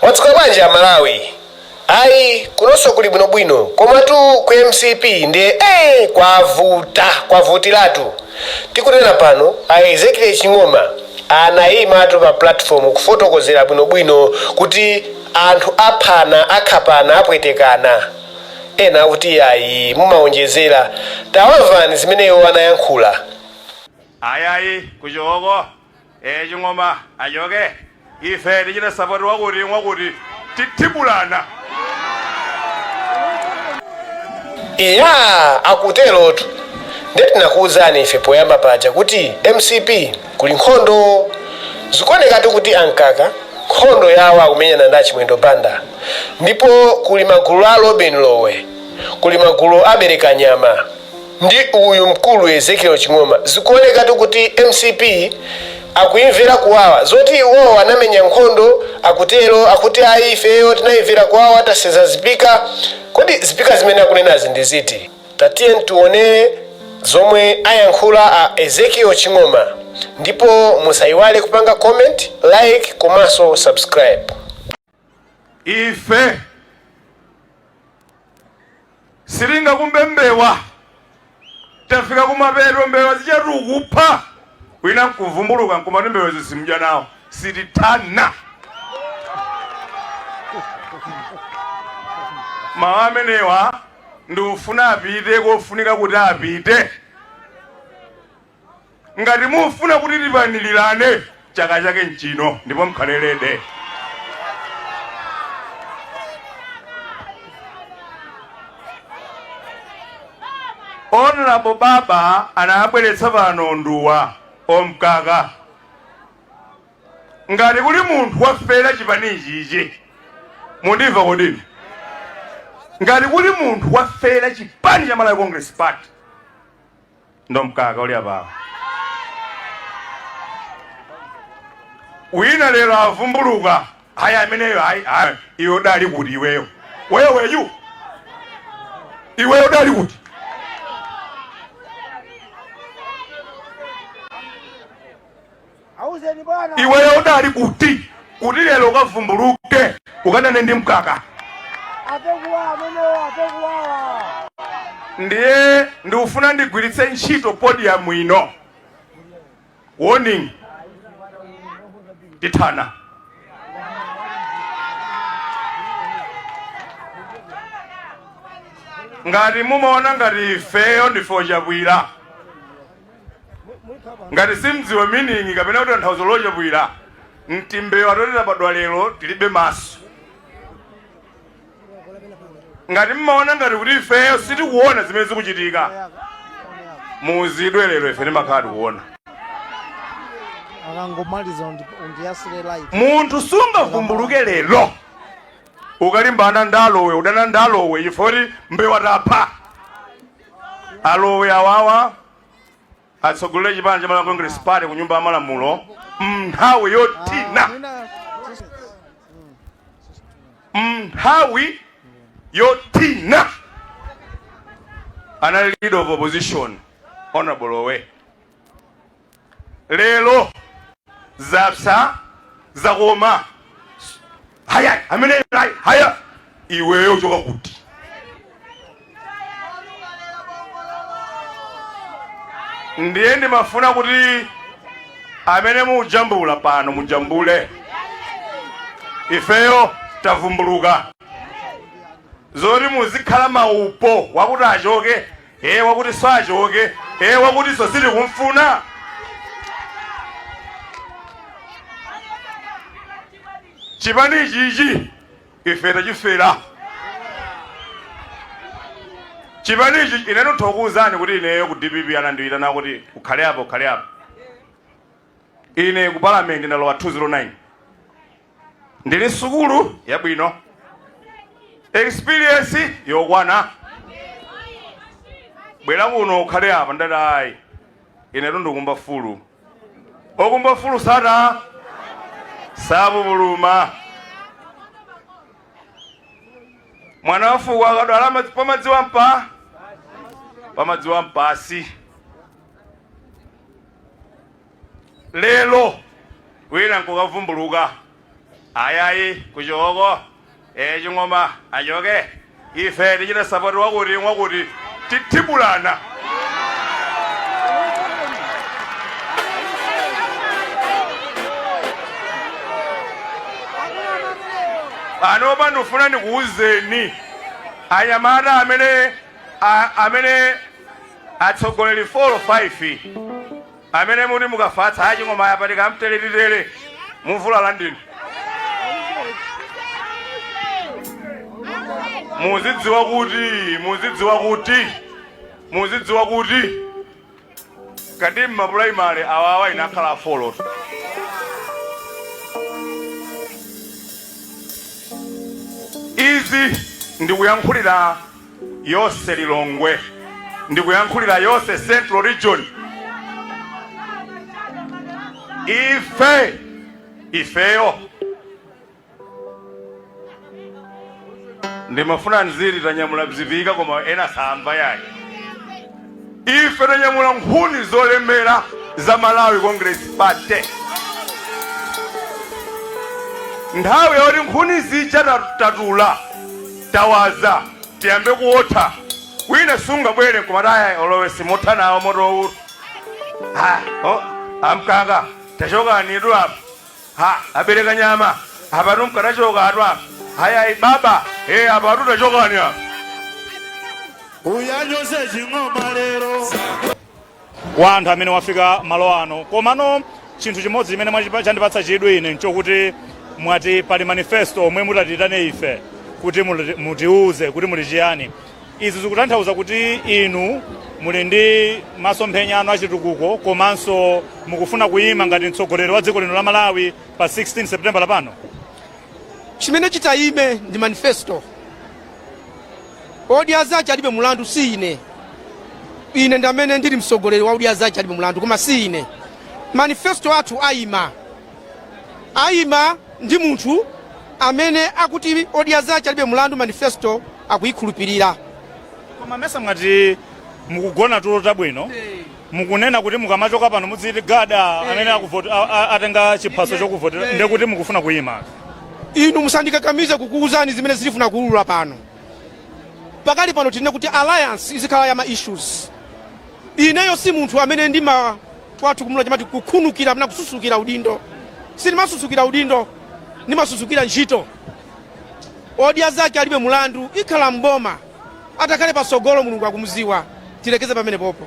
Mwadzuka bwanji Amalawi? Ayi, kunonso kuli bwinobwino, komatu ku mcp ndiye ee kwavuta, kwavutiratu. Tikunena pano a Ezekiel Ching'oma anayimatu pa platform kufotokozera bwinobwino kuti anthu aphana, akhapana, apwetekana. Ena akuti ayi, mumaonjezera. Tawamvani zimene iwo anayankhula. Ayi ayi kuchokoko eh Ching'oma achoke ife tichita support wakuti wakuti tithibulana. Eya, akuterotu. Ndiye tinakuwuzani ife poyamba paja kuti mcp kuli nkhondo. Zikuonekatu kuti a Mkaka nkhondo yawo akumenyana ndi a Chimwendo Banda. Ndipo kuli magulu a Robin Lowe, kuli magulu a Belekanyama ndi uyu mkulu Ezekiel Ching'oma. Zikuonekatu kuti mcp akuimvera kuwawa. Zoti iwowo anamenya nkhondo akutero, akuti ayi ifeyo tinaimvera kuwawa taseza zipika. Kodi zipika zimene akunenazi ndi ziti? Tatiyeni tione zomwe ayankhula a Ezekiel Ching'oma ndipo musayiwale kupanga comment, like komanso subscribe. Ife sitingakumbe mbewa, tafika kumapeto, mbewa zija tikupha, wina nkuvumbuluka nkumati mbewa zimudya nawo, sitithana. Mawu amenewa ndikufuna apite kofunika kuti apite. Ngati mufuna kuti tipanilirane, chaka chake nchino ndipo mkhale ready. Honorable Baba anabweretsa pano nduwa omkaka. Ngati kuli munthu wafera chipani ichichi, mundimva kodini? Ngati kuli munthu wafera chipani cha Malawi Congress Party, ndo Mkaka uli apawo. Wina lero avumbuluka, haya ameneyo, hayi hayi, iwe udali kuti iweyo? Wewe you iweyo udali kuti? Auzeni bwana. Iweyo udali kuti kuti lero ukavumbuluke ukadane ndi Mkaka? Apekuwawa amenewo, apekuwawa. Ndiye ndikufuna ndigwiritse ntchito podium ino, warning, tithana. Ngati mumaona ngati ifeyo ndife ochapwira, ngati simdziwa meaning kapena kuti tanthauzo lochapwira, mtimbewa toti tabadwa lero tilibe maso. Ngati mmaona ngati kuti ifeyo sitikuona zimene zikuchitika, muuzidwe lero ife timakhala tikuona. Akangomaliza undiyasire light. Munthu sungavumbuluke lero ukalimbana ndi alowe, udana ndi alowe chifukwa kuti mbewa tapha alowe awawa atsogolere chipani cha Malawi Congress Party ku nyumba ya malamulo mnthawi yothina, mnthawi yothina anali leader of opposition Honorable Lowe. Lero zapsa zakoma, haya amene haya, iweyo uchoka kuti? Ndiye ndimafuna kuti amene mujambula pano mujambule, ifeyo tavumbuluka. Zoti muzikhala maupo wakuti achoke, e wakuti sachoke, e wakuti so sitikumfuna. Chipani ichichi ife tachifera chipani ichi. Ine ndithokuwuzani kuti ineyo ku DPP anandiyitana kuti ukhale apo, ukhale apo. Ine ku parliament ndalowa 209, ndili sukulu yabwino, experience yokwana, bwera kuno ukhale apa. Ndati ayi, ine tundikumba fulu, okumba fulu sata sapupuluma. Mwana wa fuko akadwala pamadziwa mpa pamadziwa mpasi. Lero wina nkukavumbuluka. Ayayi, kuchoko ching'oma achoke, ife tichita support wakuti wakuti, tithibulana. Pano ndifuna ndikuwuzeni anyamata amene amene atsogoleri 4 5 amene muti mukafatsa aching'oma apatika mteletitere, muvulala ndinu. Muzidziwa kuti kandi mmapulaimale awawa inakhala afoloto. Izi ndikuyankhulira yonse Lilongwe, ndikuyankhulira yonse Central Region. Ife ifeyo ndimafuna nziri tanyamula bzipika, koma ena samva yayi. Ife tanyamula nkhuni zolemera za Malawi Congress Party. Nthawi yoti nkhuni zija tatula, tawaza, tiyambe kuotha, wina sungabwere nkumataya olowe simutha nawo motowu. Ha, oh, amkaka tachokanitu apa. Ha, abereka nyama apatu mkanachoka atu apa. Hayayi baba, apatu tachokani apa. Uyanyoze ching'oma lero. Wa anthu amene wafika malo ano, komano chinthu chimodzi chimene chandipatsa chidwi ine nchokuti mwati pali manifesto omwe mutatitane ife kuti mutiuze kuti muli chiyani. Izi zikutanthauza kuti inu muli ndi masomphenya anu achitukuko komanso mukufuna kuyima ngati mtsogoleri wa dziko lino la Malawi pa 16 September lapano. Chimene chitayime ndi manifesto. Odya Zake Alibe Mulandu si ine. Ine ndi amene ndili mtsogoleri wa Odya Zake Alibe Mulandu, koma si ine. Manifesto athu ayima ndi munthu amene akuti Odya Zake Alibe Mulandu manifesto akuyikhulupirira. Koma mesa mwati mukugona tulo tabwino, mukunena kuti mukamachoka pano mudziti gada amene atenga chiphaso chokuvotera, ndekuti mukufuna kuyima? Inu musandikakamize kukuwuzani zimene zilifuna kuwulula pano. Pakali pano tinene kuti alliance izikhala ya ma issues. Ineyo si munthu amene ndima kwathu kumula chamati kukhunukira kapena kususukira udindo. Sindimasusukira udindo, ndimasusukira ntchito. Odya Zake Alibe Mulandu ikhala mboma, atakhale pasogolo Mulungu akumuziwa. Tilekeze pamene popo.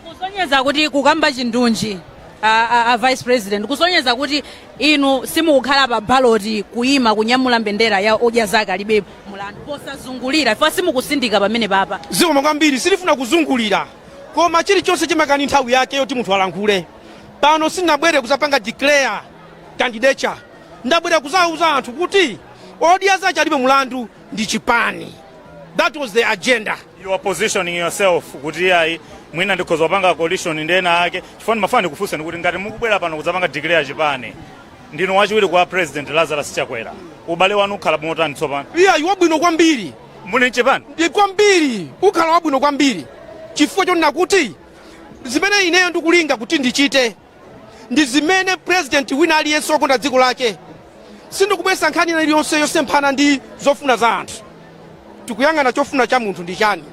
Kusonyeza kuti kukamba chindunji, a vice president, kusonyeza kuti inu simukukhala pa ballot kuyima kunyamula mbendera ya Odya Zake Alibe Mulandu posazungulira ifa simukusindika pamene papa. Zikoma kwambiri. Silifuna kuzungulira, koma chilichonse chimakani nthawi yake yoti munthu alankhule. Pano sindinabwere kuzapanga declare candidature, ndabwera kuzauza anthu kuti Odya Zake Alibe Mulandu ndi chipani. That was the agenda. You are positioning yourself kuti ayi, mwina ndikhoza kupanga coalition ndi ena ake, chifukwa ndimafuna ndikufunseni kuti ngati mukubwera pano kudzapanga declare chipani, ndinu wachiwiri kwa President Lazarus Chakwera, ubale wanu ukhala motani tsopano? Iya, wabwino kwambiri. Muli mchipani? Ndi kwambiri, ukhala wabwino kwambiri, chifukwa chonena kuti zimene ineyo ndikulinga kuti ndichite ndi zimene president wina aliyense wokonda dziko lake. Sindikubwesa nkhani ina iliyonse yosemphana ndi zofuna za anthu. Tikuyang'ana chofuna cha munthu ndi chani.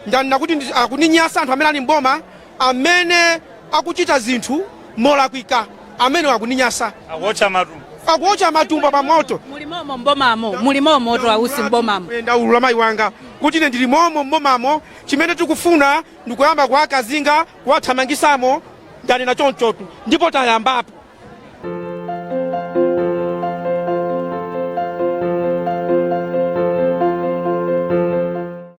Ndanena kuti akuninyasa anthu amene ali mboma amene akuchita zinthu molakwika, amene akuninyasa. Akuotcha matumba. Akuotcha matumba pa moto. Mulimomo mbomamo, mulimomo to ausi mbomamo. Ndaulula mayi wanga kuti ine ndili momo mbomamo. Chimene tikufuna ndikuyamba kuwakazinga, kuwathamangisamo. Ndanena chonchotu ndipo tayambapo.